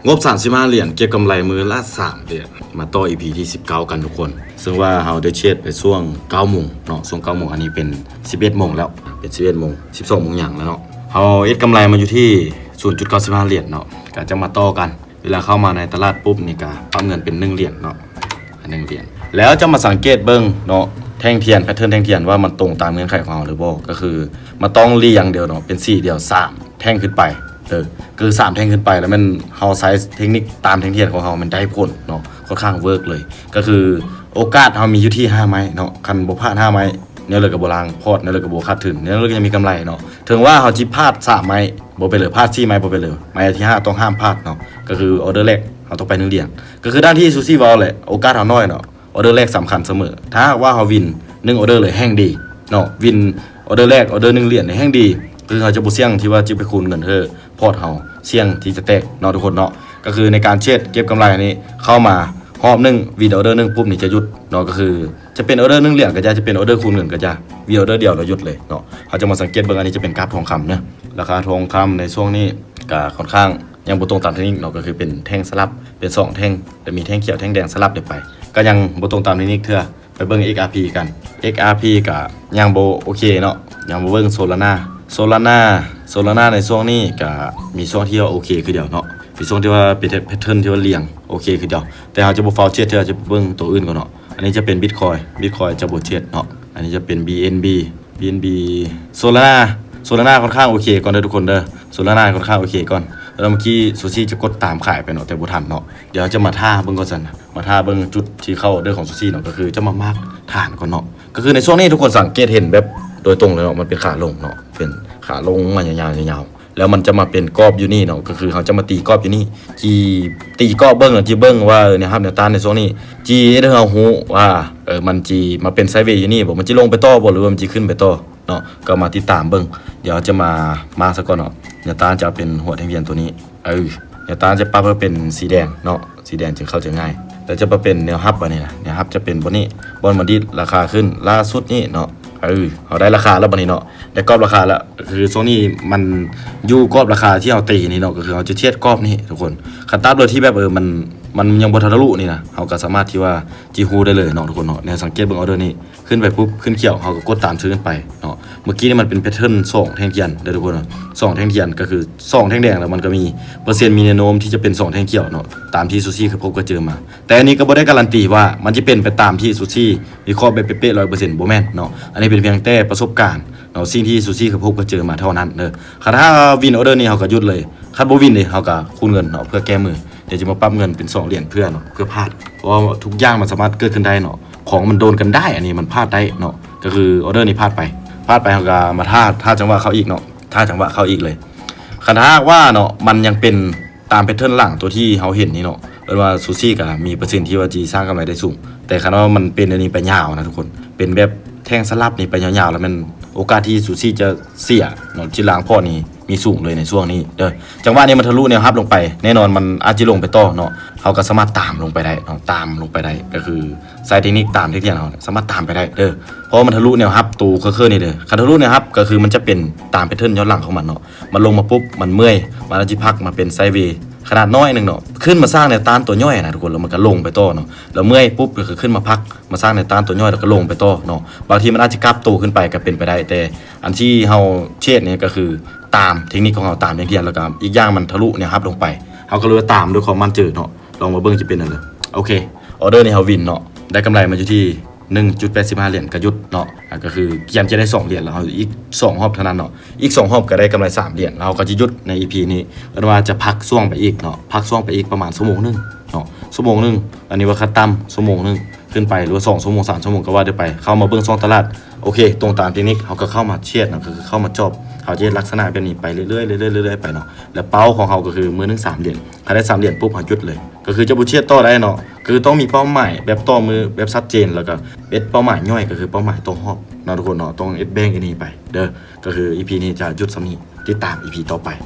ງົບສາມສິບຫ້າຫຼຽນ ເກັບກຳໄລມື້ລະສາມຫຼຽນ. ມາຕໍ່ອີພີທີສິບເກົ້າກັນທຸກຄົນ. ເຊິ່ງວ່າເຮົາໄດ້ເທຣດໄປຊ່ວງເກົ້າໂມງເນາະ, ຊ່ວງເກົ້າໂມງ, ອັນນີ້ເປັນສິບເອັດໂມງແລ້ວ, ເປັນສິບເອັດໂມງ, ສິບສອງໂມງຫຍັງແລ້ວເນາະ. ເຮົາເຮັດກຳໄລມາຢູ່ທີ່ສູນຈຸດເກົ້າສິບຫ້າຫຼຽນເນາະ. ກະຈະມາຕໍ່ກັນ, ເວລາເຂົ້າມາໃນຕະຫຼາດປຸບນີ້ກະປັບເງິນເປັນໜຶ່ງຫຼຽນເນາະ, ໜຶ່ງຫຼຽນ. ແລ້ວຈະມາສັງເກດເບິ່ງເນາະ, ແທ່ງທຽນ, ແພັດເທີນແທ່ງທຽນວ່າມັນຕົງຕາມເງື່ອນໄຂຂອງເຮົາຫຼືບໍ່. ກະຄືມັນຕ້ອງລຽງດຽວເນາະ, ເປັນສີ່ດຽວ, ສາມແທ່ງຂຶ້ນໄປ. ເອີ ກະຄືສາມແທ່ງຂຶ້ນໄປ ແລ້ວແມ່ນເຮົາໃຊ້ເທັກນິກຕາມແທ່ງທຽນຂອງເຮົາ ແມ່ນໄດ້ຜົນເນາະ, ຄ່ອນຂ້າງເວີກເລີຍ. ກະຄືໂອກາດເຮົາມີຢູ່ທີ່ຫ້າໄມ້ເນາະ, ຄັນບໍ່ພາດຫ້າໄມ້ ແນວເລີກະບໍ່ລ້າງພອດ, ແນວເລີກະບໍ່ຂາດທຶນ, ແນວເລີກະຍັງມີກຳໄລເນາະ. ເຖິງວ່າເຮົາຊິພາດສາມໄມ້ບໍ່ເປັນເລີຍ, ພາດສີ່ໄມ້ບໍ່ເປັນເລີຍ, ໄມ້ທີຫ້າຕ້ອງຫ້າມພາດເນາະ. ກະຄືອໍເດີແລກເຮົາຕ້ອງໄປໜຶ່ງຫຼຽນ. ກະຄືດັ່ງທີ່ຊູຊີເວົ້າແຫຼະ, ໂອກາດເຮົານ້ອຍເນາະ, ອໍເດີແລກສຳຄັນສະເໝີ. ຖ້າຫາກວ່າເຮົາວິນໜຶ່ງອໍເດີເລີຍແຮ່ງດີເນາະ, ວິນອໍເດີແລກ, ອໍເດີໜຶ່ງຫຼຽນນີ້ແຮ່ງດີ. ຄືເຮົາຈະບໍ່ສ່ຽງທີ່ວ່າຈະໄປຄູນເງິນເຮີພອດເຮົາ, ສ່ຽງທີ່ຈະແຕກເນາະທຸກຄົນເນາະ. ກະຄືໃນການເທຣດເກັບກຳໄລນີ້ ເຂົ້າມາຮອບໜຶ່ງ, ວິນອໍເດີໜຶ່ງປຸບນີ້ຈະຢຸດເນາະ. ກະຄືຈະເປັນອໍເດີໜຶ່ງຫຼຽນກະຢ່າ, ຈະເປັນອໍເດີຄູນເງິນກະຢ່າ, ວິນອໍເດີດຽວແລ້ວຢຸດເລີຍເນາະ. ເຮົາຈະມາສັງເກດເບິ່ງ, ອັນນີ້ຈະເປັນກຣາຟທອງຄຳເນາະ. ລາຄາທອງຄຳໃນຊ່ວງນີ້ກະຄ່ອນຂ້າງຍັງບໍ່ຕົງຕາມເທັກນິກເນາະ, ກະຄືເປັນແທ່ງສະຫຼັບ, ເປັນສອງແທ່ງ, ແລ້ວມີແທ່ງຂຽວແທ່ງແດງສະຫຼັບກັນໄປ, ກະຍັງບໍ່ຕົງຕາມເທັກນິກເທື່ອ. ໄປເບິ່ງເອັກອາພີກັນ, ເອັກອາພີກະຍັງບໍ່ໂອເຄເນາະ, ຍັງບໍ່ເບິ່ງໂຊລານາ. ໂຊລານາ, ໂຊລານາໃນຊ່ວງນີ້ກະມີຊ່ວງທີ່ວ່າໂອເຄຄືດຽວເນາະ, ມີຊ່ວງທີ່ວ່າເປັນແພດເທີນທີ່ວ່າລຽງໂອເຄຄືດຽວ. ແຕ່ເຮົາຈະບໍ່ຟ້າວເທຣດເທື່ອ, ຈະເບິ່ງໂຕອື່ນກ່ອນເນາະ. ອັນນີ້ຈະເປັນບິດຄອຍ, ບິດຄອຍຈະບໍ່ເທຣດເນາະ. ອັນນີ້ຈະເປັນບີເອັນບີ, ບີເອັນບີ, ໂຊລານາ, ໂຊລານາຄ່ອນຂ້າງໂອເຄກ່ອນເດີທຸກຄົນເດີ, ໂຊລານາຄ່ອນຂ້າງໂອເຄກ່ອນ. ແລ້ວເມື່ອກີ້ຊູຊີຈະກົດຕາມຂາຍໄປເນາະ, ແຕ່ບໍ່ທັນເນາະ. ດຽວເຮົາຈະມາຖ້າເບິ່ງກ່ອນຊັ້ນ, ມາຖ້າເບິ່ງຈຸດທີ່ເຂົ້າອໍເດີຂອງຊູຊີເນາະ, ກະຄືຈະມາມາກຖານກ່ອນເນາະ. ກະຄືໃນຊ່ວງນີ້ທຸກຄົນສັງເກດເຫັນແບບໂດຍຕົງເລີຍເນາະ, ມັນເປັນຂາລົງເນາະ, ເປັນຂາລົງມາຍາວໆ ຍາວໆ. ແລ້ວມັນຈະມາເປັນກອບຢູ່ນີ້ເນາະ, ກະຄືເຮົາຈະມາຕີກອບຢູ່ນີ້, ຈີ່ ຕີກອບເບິ່ງ, ຈີ່ເບິ່ງວ່າແນວຮັບແນວຕ້ານໃນຊ່ວງນີ້, ຈີ່ເຮັດໃຫ້ເຮົາຮູ້ວ່າ ເອີ ມັນຈີ່ມາເປັນໄຊເວຢູ່ນີ້ບໍ, ມັນຈີ່ລົງໄປຕໍ່ບໍ ຫຼືວ່າມັນຈີ່ຂຶ້ນໄປຕໍ່ເນາະ. ກະມາຕິດຕາມເບິ່ງ, ດຽວເຮົາຈະມາມາກຊະກ່ອນເນາະ. ແນວຕ້ານຈະເອົາເປັນຫົວແທ່ງທຽນໂຕນີ້, ເອີ ແນວຕ້ານຈະປັບໃຫ້ເປັນສີແດງເນາະ, ສີແດງຈຶ່ງເຂົ້າໃຈງ່າຍ. ແລ້ວຈະມາເປັນແນວຮັບ ບາດນີ້ນະ, ແນວຮັບຈະເປັນບ່ອນນີ້, ບ່ອນມັນດີດລາຄາຂຶ້ນລ່າສຸດນີ້ເນາະ. ເອີ ເຮົາໄດ້ລາຄາແລ້ວບາດນີ້ເນາະ, ໄດ້ກອບລາຄາແລ້ວ. ກະຄືຊ່ວງນີ້ມັນຢູ່ກອບລາຄາທີ່ເຮົາຕີນີ້ເນາະ, ກະຄືເຮົາຈະເທຣດກອບນີ້ທຸກຄົນ. ຄັນຕາບໂດຍທີ່ແບບ ເອີ ມັນ ມັນຍັງບໍ່ທັນທະລຸນີ້ນະ, ເຮົາກະສາມາດທີ່ວ່າຈິຮູ້ໄດ້ເລີຍເນາະທຸກຄົນເນາະ. ແນວສັງເກດເບິ່ງອໍເດີນີ້ ຂຶ້ນໄປປຸບ ຂຶ້ນຂຽວ ເຮົາກະກົດຕາມຊື້ກັນໄປເນາະ. ເມື່ອກີ້ນີ້ມັນເປັນແພັດເທີນສອງແທ່ງທຽນເດີທຸກຄົນເນາະ, ສອງແທ່ງທຽນ ກະຄືສອງແທ່ງແດງ ແລ້ວມັນກະມີເປີເຊັນ ມີແນວໂນ້ມທີ່ຈະເປັນສອງແທ່ງຂຽວເນາະ, ຕາມທີ່ຊູຊີເຄີຍພົບເຄີຍເຈີມາ. ແຕ່ອັນນີ້ກະບໍ່ໄດ້ກາຣັນຕີວ່າມັນຈະເປັນໄປຕາມທີ່ຊູຊີວິເຄາະແບບເປະໆ ຮ້ອຍເປີເຊັນ ບໍ່ແມ່ນເນາະ. ອັນນີ້ເປັນພຽງແຕ່ປະສົບການເນາະ, ສິ່ງທີ່ຊູຊີເຄີຍພົບເຄີຍເຈີມາເທົ່ານັ້ນເດີ. ຄັນຖ້າວິນອໍເດີນີ້ ເຮົາກະຢຸດເລີຍ, ຄັນບໍ່ວິນເດ ເຮົາກະຄູນເງິນເນາະ ເພື່ອແກ້ມື. ດຽວຈະມາປັບເງິນເປັນສອງຫຼຽນເພື່ອເນາະ, ເພື່ອພາດ, ເພາະວ່າທຸກຢ່າງມັນສາມາດເກີດຂຶ້ນໄດ້ເນາະ, ຂອງມັນໂດນກັນໄດ້, ອັນນີ້ມັນພາດໄດ້ເນາະ. ກະຄືອໍເດີນີ້ພາດໄປ, ພາດໄປ ເຮົາກະມາຖ້າ ຖ້າຈັງຫວະເຂົ້າອີກເນາະ, ຖ້າຈັງຫວະເຂົ້າອີກເລີຍ. ຄັນຖ້າຫາກວ່າເນາະ ມັນຍັງເປັນຕາມແພັດເທີນຫຼັງໂຕທີ່ເຮົາເຫັນນີ້ເນາະ, ເອີ້ນວ່າຊູຊີກະມີເປີເຊັນທີ່ວ່າຊິສ້າງກຳໄລໄດ້ສູງ. ແຕ່ຄັນວ່າມັນເປັນອັນນີ້ໄປຍາວນະທຸກຄົນ, ເປັນແບບແທ່ງສະຫຼັບນີ້ໄປຍາວໆ ແລ້ວແມ່ນໂອກາດທີ່ຊູຊີຈະເສຍເນາະ, ທີ່ລ້າງພອດນີ້ມີສູງເລີຍໃນຊ່ວງນີ້ເດີ. ຈັງຫວະນີ້ມັນທະລຸແນວຮັບລົງໄປ, ແນ່ນອນມັນອາດຈະລົງໄປຕໍ່ເນາະ, ເຮົາກະສາມາດຕາມລົງໄປໄດ້ເນາະ, ຕາມລົງໄປໄດ້ ກະຄືໃຊ້ເທັກນິກຕາມທີ່ຂຽນເຮົາ ສາມາດຕາມໄປໄດ້ເດີ. ເພາະວ່າມັນທະລຸແນວຮັບໂຕເຄີໆນີ້ເດີ. ຄັນທະລຸແນວຮັບກະຄືມັນຈະເປັນຕາມແພັດເທີນຍ້ອນຫຼັງຂອງມັນເນາະ, ມັນລົງມາປຸບ ມັນເມື່ອຍ, ມັນອາດຈະພັກມາເປັນໄຊເວຂະໜາດນ້ອຍໜຶ່ງເນາະ, ຂຶ້ນມາສ້າງແນວຕ້ານໂຕຍ່ອຍນະທຸກຄົນ, ແລ້ວມັນກະລົງໄປຕໍ່ເນາະ, ແລ້ວເມື່ອຍປຸບ ກະຄືຂຶ້ນມາພັກ ມາສ້າງແນວຕ້ານໂຕຍ່ອຍ ແລ້ວກະລົງໄປຕໍ່ເນາະ. ບາງທີມັນອາດຈະກັບໂຕຂຶ້ນໄປກະເປັນໄປໄດ້, ແຕ່ອັນທີ່ເຮົາເທຣດນີ້ກະຄືຕາມເທັກນິກຂອງເຮົາ, ຕາມຢ່າງດຽວ. ແລ້ວກະອີກຢ່າງມັນທະລຸແນວຮັບລົງໄປ, ເຮົາກະເລີຍຕາມດ້ວຍຄວາມໝັ້ນໃຈເນາະ. ລອງມາເບິ່ງຈະເປັນແນວໃດ. ໂອເຄ ອໍເດີນີ້ເຮົາວິນເນາະ, ໄດ້ກຳໄລມາຢູ່ທີ່ ໜຶ່ງຈຸດແປດສິບຫ້າຫຼຽນກະຢຸດເນາະ. ກະຄືກຽມຈະໄດ້ສອງຫຼຽນແລ້ວ, ເຮົາອີກສອງຮອບເທົ່ານັ້ນເນາະ, ອີກສອງຮອບກະໄດ້ກຳໄລສາມຫຼຽນ. ເຮົາກະຈະຢຸດໃນອີພີນີ້, ເອີ້ນວ່າຈະພັກຊ່ວງໄປອີກເນາະ, ພັກຊ່ວງໄປອີກປະມານຊົ່ວໂມງໜຶ່ງເນາະ, ຊົ່ວໂມງໜຶ່ງ ອັນນີ້ວ່າຄັດຕ່ຳ ຊົ່ວໂມງໜຶ່ງຂຶ້ນໄປ ຫຼືວ່າສອງຊົ່ວໂມງ ສາມຊົ່ວໂມງກະວ່າໄດ້ໄປ. ເຂົ້າມາເບິ່ງຊ່ວງຕະຫຼາດ, ໂອເຄ ຕົງຕາມເທັກນິກ ເຮົາກະເຂົ້າມາເທຣດເນາະ, ກະຄືເຂົ້າມາຈອບ. ເຮົາຈະເຮັດລັກສະນະແບບນີ້ໄປເລື້ອຍໆ ເລື້ອຍໆ ເລື້ອຍໆໄປເນາະ, ແລະເປົ້າຂອງເຮົາກະຄືມື້ໜຶ່ງສາມຫຼຽນ. ຄັນໄດ້ສາມຫຼຽນປຸບ ເຮົາຢຸດເລີຍ, ກະຄືຈະບໍ່ເທຣດຕໍ່ໄດ້ເນາະ, ກະຄືຕ້ອງມີເປົ້າໝາຍແບບຕໍ່ມື້ແບບຊັດເຈນ, ແລ້ວກະເຮັດເປົ້າໝາຍຍ່ອຍ ກະຄືເປົ້າໝາຍຕໍ່ຮອບເນາະທຸກຄົນເນາະ. ຕ້ອງເຮັດແບ່ງອັນນີ້ໄປເດີ, ກະຄືອີພີນີ້ຈະຢຸດສ່ຳນີ້, ຕິດຕາມອີພີຕໍ່ໄປ.